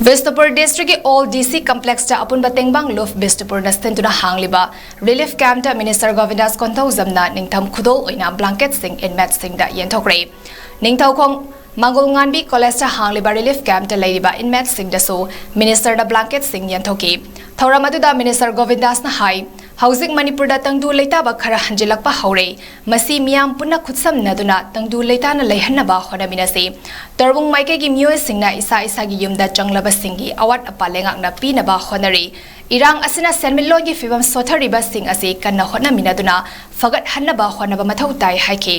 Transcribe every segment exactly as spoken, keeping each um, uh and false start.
ꯕꯤꯁꯅꯨꯄꯨꯔ ꯗꯤꯁꯇ꯭ꯔꯤꯛꯀꯤ ꯑꯣꯜ ꯗꯤ ꯁꯤ ꯀꯝꯄ꯭ꯂꯦꯛꯁꯇ ꯑꯄꯨꯟꯕ ꯇꯦꯡꯕꯥꯡ ꯂꯨꯞ ꯕꯤꯁꯅꯨꯄꯨꯔꯅ ꯁꯤꯟꯗꯨꯅ ꯍꯥꯡꯂꯤꯕ ꯔꯤꯂꯤꯐ ꯀꯦꯝꯞꯇ ꯃꯤꯅꯤꯁꯇꯔ ꯒꯣꯕꯤꯟꯗꯥꯁ ꯀꯣꯟꯊꯧꯖꯝꯅ ꯅꯤꯡꯊꯝ ꯈꯨꯗꯣꯜ ꯑꯣꯏꯅ ꯕ꯭ꯂꯥꯡꯀꯦꯠꯁꯤꯡ ꯏꯟꯃꯦꯠꯁꯤꯡꯗ ꯌꯦꯟꯊꯣꯛꯈ꯭ꯔꯦ꯫ ꯅꯤꯡꯊꯧꯈꯣꯡ ꯃꯥꯡꯒꯣꯜꯉꯥꯟꯕꯤ ꯀꯣꯂꯦꯖꯇ ꯍꯥꯡꯂꯤꯕ ꯔꯤꯂꯤꯐ ꯀꯦꯝꯞꯇ ꯂꯩꯔꯤꯕ ꯏꯟꯃꯦꯠꯁꯤꯡꯗꯁꯨ ꯃꯤꯅꯤꯁꯇꯔꯅ ꯕ꯭ꯂꯥꯡꯀꯦꯠꯁꯤꯡ ꯌꯦꯟꯊꯣꯛꯈꯤ꯫ ꯊꯧꯔꯝ ꯑꯗꯨꯗ ꯃꯤꯅꯤꯁꯇꯔ ꯒꯣꯕꯤꯟꯗꯥꯁꯅ ꯍꯥꯏ, ꯍꯧꯖꯤꯛ ꯃꯅꯤꯄꯨꯔꯗ ꯇꯪꯗꯨ ꯂꯩꯇꯥꯕ ꯈꯔ ꯍꯟꯖꯤꯜꯂꯛꯄ ꯍꯧꯔꯦ꯫ ꯃꯁꯤ ꯃꯤꯌꯥꯝ ꯄꯨꯟꯅ ꯈꯨꯠꯁꯝꯅꯗꯨꯅ ꯇꯪꯗꯨ ꯂꯩꯇꯥꯅ ꯂꯩꯍꯟꯅꯕ ꯍꯣꯠꯅꯃꯤꯟꯅꯁꯤ꯫ ꯇꯔꯕꯨꯡ ꯃꯥꯏꯀꯩꯒꯤ ꯃꯤꯑꯣꯏꯁꯤꯡꯅ ꯏꯁꯥ ꯏꯁꯥꯒꯤ ꯌꯨꯝꯗ ꯆꯪꯂꯕꯁꯤꯡꯒꯤ ꯑꯋꯥꯠ ꯑꯄꯥ ꯂꯩꯉꯥꯛꯅ ꯄꯤꯅꯕ ꯍꯣꯠꯅꯔꯤ꯫ ꯏꯔꯥꯡ ꯑꯁꯤꯅ ꯁꯦꯟꯃꯤꯠꯂꯣꯟꯒꯤ ꯐꯤꯕꯝ ꯁꯣꯠꯊꯔꯤꯕꯁꯤꯡ ꯑꯁꯤ ꯀꯟꯅ ꯍꯣꯠꯅꯃꯤꯟꯅꯗꯨꯅ ꯐꯒꯠꯍꯟꯅꯕ ꯍꯣꯠꯅꯕ ꯃꯊꯧ ꯇꯥꯏ ꯍꯥꯏꯈꯤ꯫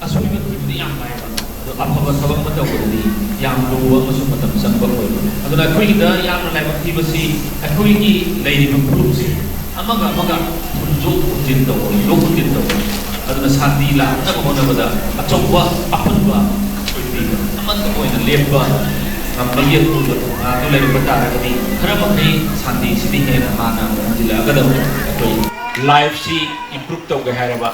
ꯑꯁꯣꯏꯕ ꯊꯤꯕꯗꯤ ꯌꯥꯝ ꯂꯥꯏꯕ, ꯑꯗꯣ ꯑꯐꯕ ꯊꯕꯛ ꯑꯃ ꯇꯧꯕꯗꯗꯤ ꯌꯥꯝ ꯂꯨꯕ ꯑꯃꯁꯨꯡ ꯃꯇꯝ ꯆꯪꯕ ꯑꯣꯏꯕ꯫ ꯑꯗꯨꯅ ꯑꯩꯈꯣꯏꯒꯤꯗ ꯌꯥꯝꯅ ꯂꯥꯏꯕꯛ ꯊꯤꯕꯁꯤ ꯑꯩꯈꯣꯏꯒꯤ ꯂꯩꯔꯤꯕ ꯐꯨꯔꯨꯞꯁꯦ ꯑꯃꯒ ꯑꯃꯒ ꯍꯨꯟꯗꯣꯛ ꯍꯨꯟꯖꯤꯟ ꯇꯧꯕ, ꯍꯨꯟꯗꯣꯛ ꯍꯨꯟꯖꯤꯟ ꯇꯧꯕ, ꯑꯗꯨꯅ ꯁꯥꯟꯇꯤ ꯂꯥꯛꯅꯕ ꯍꯣꯠꯅꯕꯗ ꯑꯆꯧꯕ ꯑꯄꯟꯕ ꯑꯣꯏꯕꯤꯕ, ꯑꯃꯠꯇ ꯑꯣꯏꯅ ꯂꯦꯞꯄ ꯉꯝꯕꯒꯤ ꯑꯄꯨꯟꯕ ꯊꯧꯅꯥꯗꯨ ꯂꯩꯔꯝꯕ ꯇꯥꯔꯒꯗꯤ ꯈꯔ ꯃꯈꯩ ꯁꯥꯟꯇꯤꯁꯤꯗꯤ ꯍꯦꯟꯅ ꯍꯥꯟꯅ ꯍꯟꯖꯤꯜꯂꯛꯑꯒꯗꯕꯅꯤ꯫ ꯑꯩꯈꯣꯏ ꯂꯥꯏꯐꯁꯤ ꯏꯝꯄ꯭ꯔꯨꯞ ꯇꯧꯒꯦ ꯍꯥꯏꯔꯕ,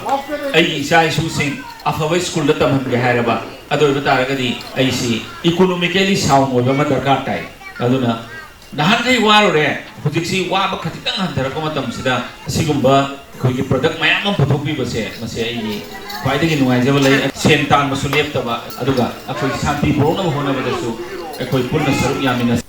ꯑꯩꯒꯤ ꯏꯆꯥ ꯏꯁꯨꯁꯤꯡ ꯑꯐꯕ ꯁ꯭ꯀꯨꯜꯗ ꯇꯝꯍꯟꯒꯦ ꯍꯥꯏꯔꯕ, ꯑꯗꯨ ꯑꯣꯏꯕ ꯇꯥꯔꯒꯗꯤ ꯑꯩꯁꯤ ꯏꯀꯣꯅꯣꯃꯤꯀꯦꯂꯤ ꯁꯥꯎꯟ ꯑꯣꯏꯕ ꯑꯃ ꯗꯔꯀꯥꯔ ꯇꯥꯏ꯫ ꯑꯗꯨꯅ ꯅꯍꯥꯟꯈꯩ ꯋꯥꯔꯨꯔꯦ, ꯍꯧꯖꯤꯛꯁꯤ ꯋꯥꯕ ꯈꯖꯤꯛꯇꯪ ꯍꯟꯊꯔꯛꯄ ꯃꯇꯝꯁꯤꯗ ꯑꯁꯤꯒꯨꯝꯕ ꯑꯩꯈꯣꯏꯒꯤ ꯄ꯭ꯔꯗꯛ ꯃꯌꯥꯝ ꯑꯃ ꯄꯨꯊꯣꯛꯄꯤꯕꯁꯦ, ꯃꯁꯤ ꯑꯩꯒꯤ ꯈ꯭ꯋꯥꯏꯗꯒꯤ ꯅꯨꯡꯉꯥꯏꯖꯕ ꯂꯩ꯫ ꯁꯦꯟ ꯇꯥꯟꯕꯁꯨ ꯂꯦꯞꯇꯕ, ꯑꯗꯨꯒ ꯑꯩꯈꯣꯏ ꯁꯥꯟꯇꯤ ꯄꯨꯔꯛꯅꯕ ꯍꯣꯠꯅꯕꯗꯁꯨ ꯑꯩꯈꯣꯏ ꯄꯨꯟꯅ ꯁꯔꯨꯛ ꯌꯥꯃꯤꯟꯅꯁꯤ꯫